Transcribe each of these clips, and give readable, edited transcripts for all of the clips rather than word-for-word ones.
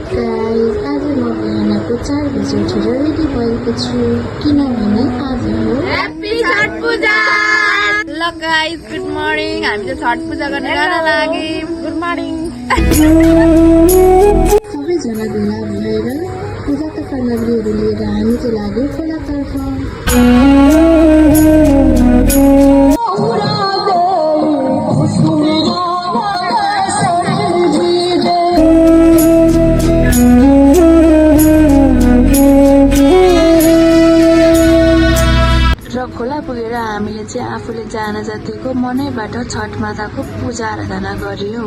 Guys आज म बिहानको 4 बजे उठेर रेडी भएको छु किनभने आज हो ह्यापी छठ पूजा। ल गाइस गुड मर्निङ, हामी चाहिँ छठ पूजा गर्न जान लाग्यौं। Good morning. सबैजना भेला भएर पूजाका सामग्रीहरू लिएर हामी चाहिँ लाग्यौं खोलातर्फ। खोला पुगेर हामीले चाहिँ आफूले जान जतिको मनैबाट छठ माताको पूजा आराधना गर्यौं।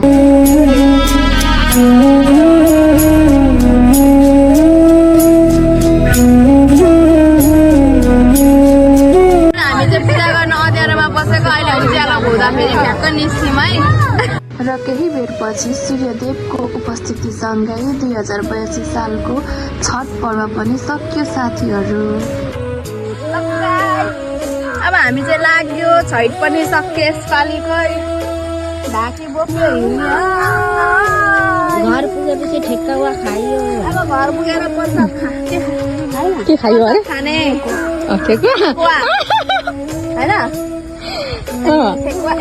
हामी चाहिँ पूजा गर्न अँध्यारोमा बसेको, अहिले उज्यालो हुँदाखेरि ठ्याक्क निस्क्यौँ है। र केही बेरपछि सूर्यदेवको उपस्थितिसँगै 2082 सालको छठ पर्व पनि सकियो साथीहरू। अब हामी चाहिँ लाग्यो, छठ पनि सक्यो यसपालिकै। ढाकी बोक्यो हिँड्यो। घर पुगेपछि ठेक्का वा खाइयो। अब घर पुगेर प्रसाद के खाइयो अरे? खाने ठेक्का ठेकुवा हैन? ठेकुवा